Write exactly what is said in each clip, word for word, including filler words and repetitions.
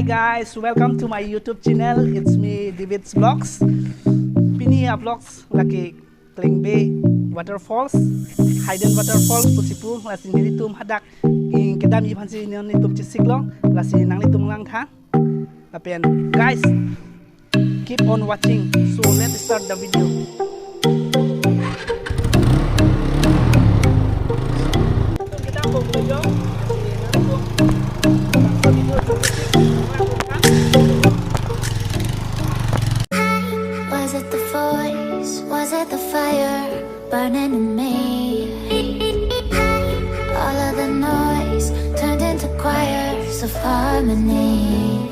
Hey guys, welcome to my YouTube channel. It's me, David's Vlogs. Pini a-vlogs lake Klengbe Waterfalls, Hidden Waterfalls pusi pu, lasi nelitum hadak, eh, kedamji aphansi nelitum chesiklong, lasi nanglitum langtha. Lapen guys, keep on watching. So let's start the video. Was it the voice? Was it the fire burning in me? All of the noise turned into choirs of harmony.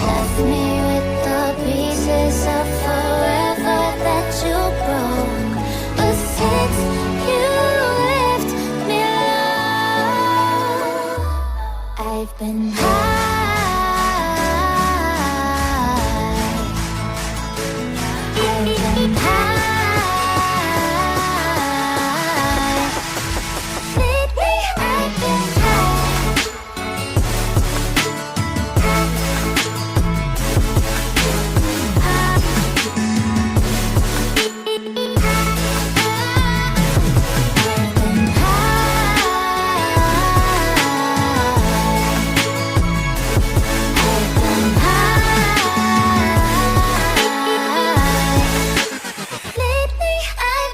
Left me with the pieces of forever that you broke. But since you left me alone, I've been high. I've been high. Lately, I've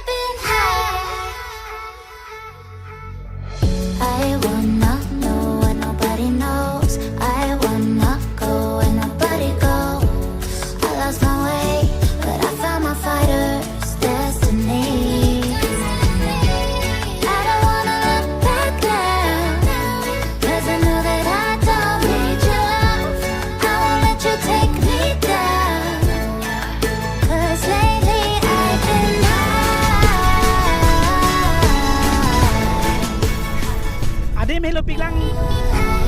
been high. I wanna know what nobody knows. I wanna go where nobody goes. I lost my way, but I found my fighter's destiny. I don't wanna look back now, 'cause I know that I don't need your love. I won't let you take me down. 'Cause lately I've been high. Adim helopik lang,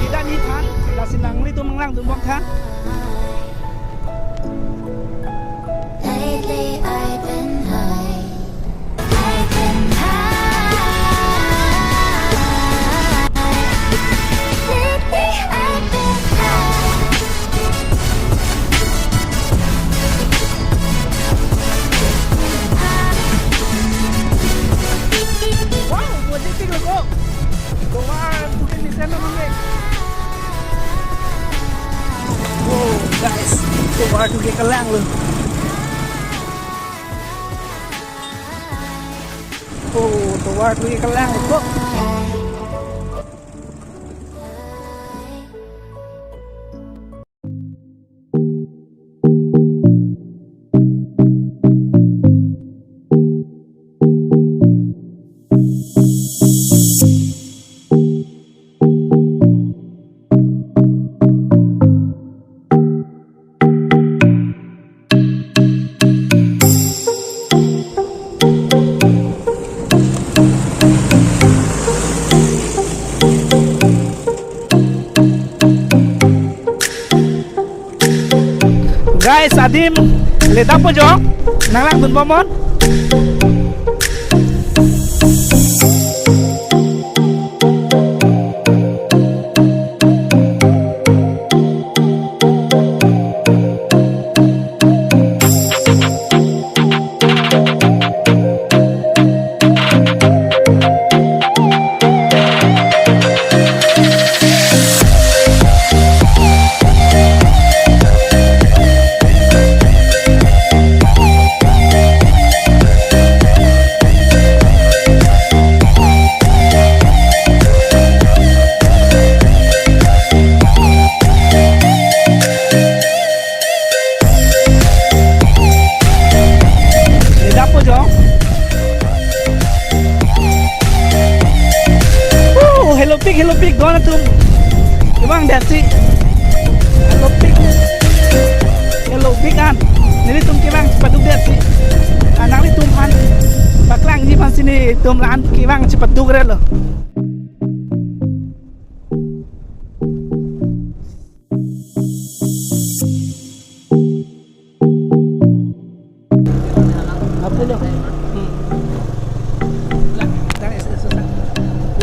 kedamji aphan, lasi nanglitum nanglang dunbom tha. Lately I've been high. I've been high. Lately I've been high. Wow, buat titik lo kok. Tovar tuke ni sana mangge. Wow, guys, tovar tuke kelang lo. Oh, tovar tuke kelang lo kok. Guys, adim le dapo jo, nanglang dunbom non. Dapo jo. Oh, helopik, helopik, don atum. Kevang det si. Helopik. Helopik an. Nelitum kevang chepaduk det si. Ah, nanglitum aphan paklangji aphansi nelitum la-an kevang chepaduk relo.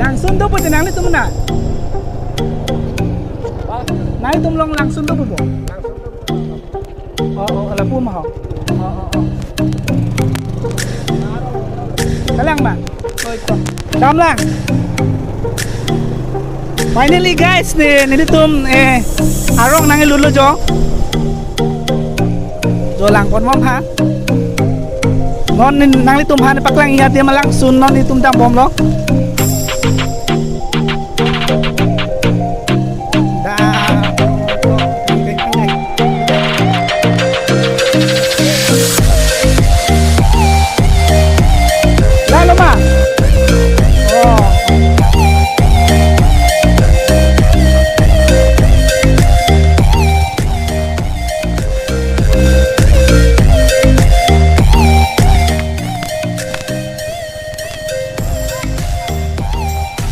Langsung dopo je nanglitum na. Nanglitum along Langsun do pupo. Oh, oh, lapu ma ho. Oh, oh, oh. Kalang ma. Oh, ito. Damlang. Finally guys, ne, nelitum, eh, arong nangkelut lo jo. Jo langpon bom ha. Non nanglitum aphan paklang-i adim alangsun non nelitum dambomlo. Da. Lalo ma. Oh.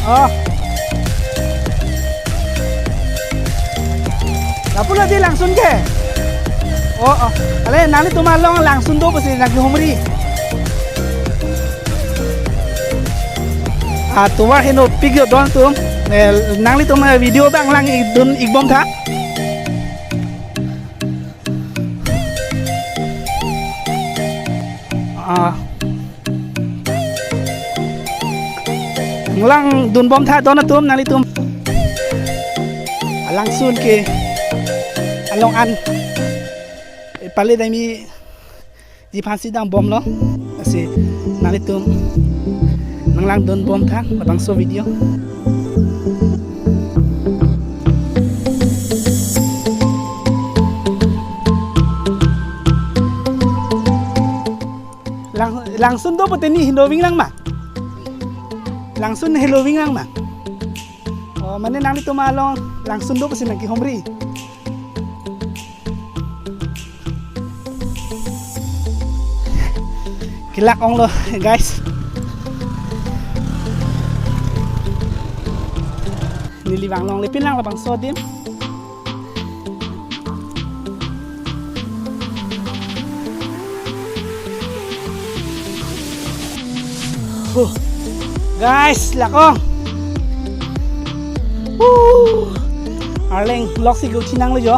Oh. Lapu la di langsun ke. Oh, oh. Ale nanglitum along langsun do pusi nangkehumri. Ah, tovar henopik jo don atum. Eh, nanglitum, eh, video abang lang-idun-ik bom tha. Ah. Langdun bom tha don atum nanglitum. Alangsun ke along an. Eh, pale dai mi ji aphansi dambomlo. Lasi nanglitum nanglangdun bom tha labangso video. Lang, langsun do pute ne helo ving lang ma? Langsun helo ving lang ma? Oh, mane nanglitum along langsun do pusi nangkehumri. Kelak onglo, guys. Neli vang longle pin lang labangso adim. Huh. Guys, lak ong. Huh. Arleng lok si gu chinang lo jo.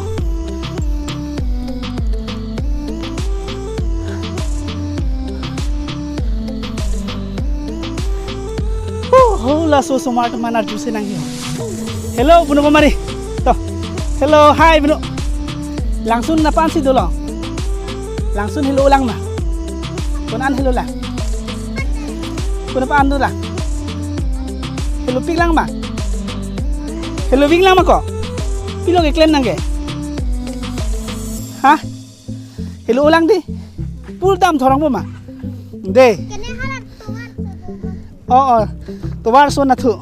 Huh, ho, laso osomar atum aphan arju si nang yo. Hello, bonu pamari. To. Hello, hi, bonu. Langsun nangpansi dolo. Langsun helo lang ma? Ko-an helo lang? Ko-an pa-an do lang? Helopik lang ma? Helo ving lang ma ko? Pilo keklem nang ke? Ha? Helo lang di. Pul dam thorong po ma? De. Kene harap tuan. Oh, oh. Tovar ason athu.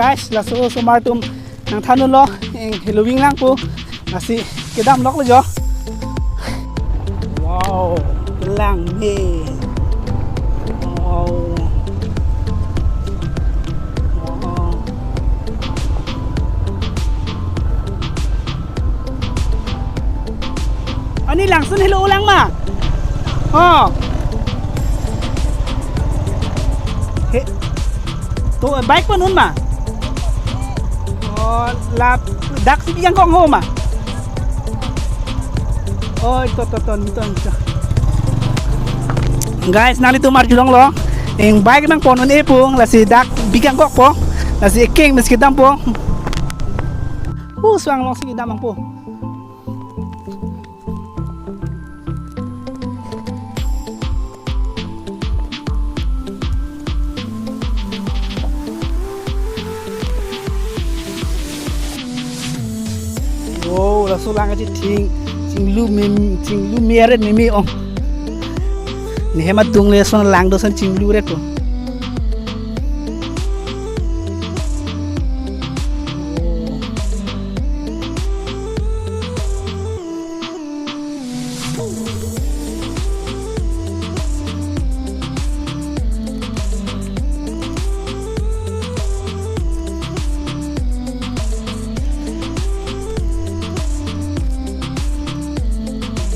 Guys, laso osomar atum nangthan lo, eng helo ving lang po. Lasi kedam lok lo jo. Wow, kelang me. Wow. Wow. Ani langsun helo lang ma? Oh. He. To bike pen un ma? Oh, la dak si biang kong ho ma? Oh, ito, to, to, ito, ito. Guys, nanglitum arjulong lo. Eng bike nangpon un-e po, lasi dak biang kok po. Lasi ekeng mes kedam po. Uh, suang long si kedam po. Oh, laso lang aji thing, chinglu mem, chinglu meret meme ong. Ne hem adung le son lang do son chinglu ret po.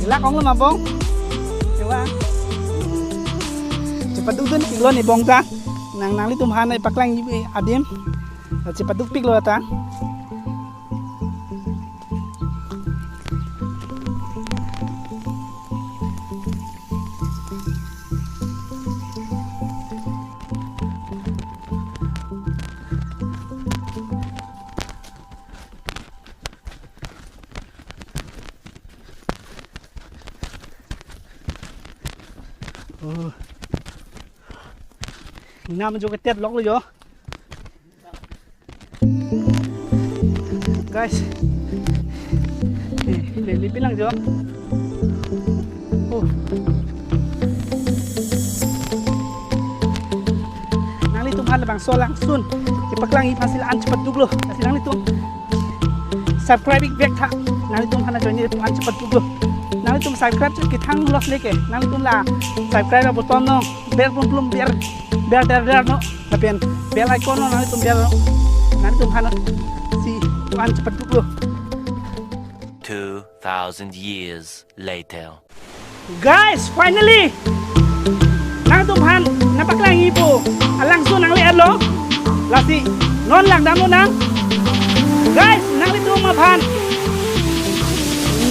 Lak ong lo ma bong? Coba. Cepat dudun kilo ni bong ta. Nang nanglitum aphan nangpaklang adim. Achi paduk piklo ata. Oh. Nam jo ke tet lok lo jo. Guys. Eh, le, le bilang jo. Oh. Nanglitum aphan labangso alangsun kepaklang-i aphan si la-an chepaduklo. Lasi nanglitum subscribe ik vek tha. Nanglitum aphan ajoine la-an chepaduklo. Nanglitum subscribe chot kethang los leke. Nanglitum la subscribe button no ber plum plum ber ber der der no. Lapen bell icon no nanglitum ber no. Nanglitum aphan si la-an chepaduklo. Two thousand years later. Guys, finally, nangtum aphan nangpaklang-ipo alangsun nangle-etlo. Lasi non langdamlonang. Guys, nanglitum aphan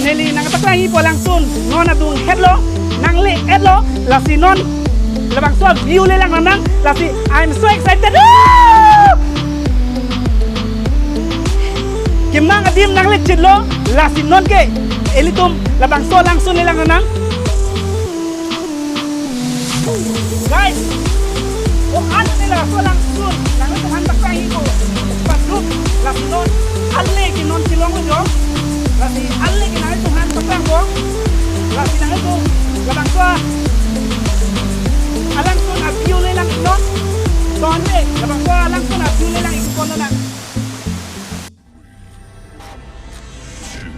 neli nangpaklang-ipo alangsun non adung hetlo, nangle-etlo. Lasi non labangso view le langnang. Lasi I'm so excited. Woo! Kemang adim nangle chitlo, lasi non ke ilitum labangso alangsun le langnang. Guys, o-an le labangso alangsun nanglitum aphan paklang-ipo. Pasuk, lasi non ale ke non chilong jo. Lasi ale ke nanglitum aphan paklangpo. Lasi nanglitum labangso alangsun a-view le langnon. Ton le labangso alangsun a-view le lang-ikponlonang. Two,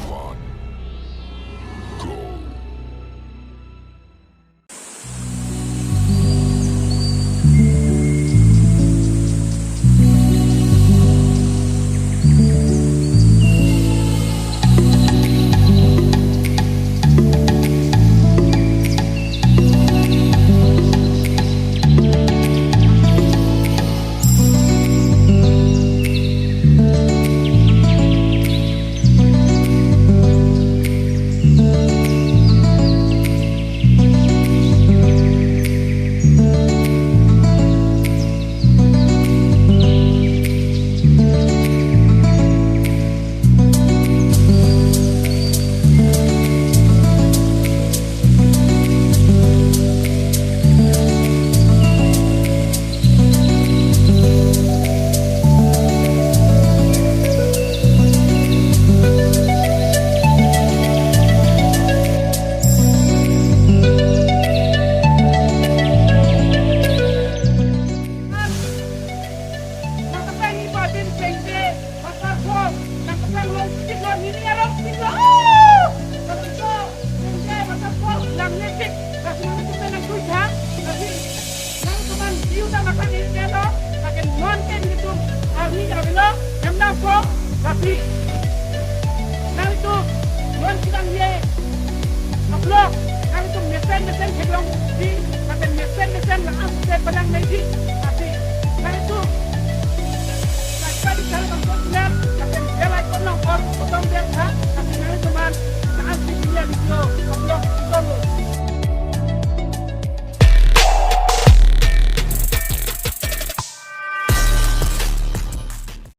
one, go. Nangpaklang-ipo adim chengche, pasar ko, nangpaklang long chitlo, nini arong chitlo,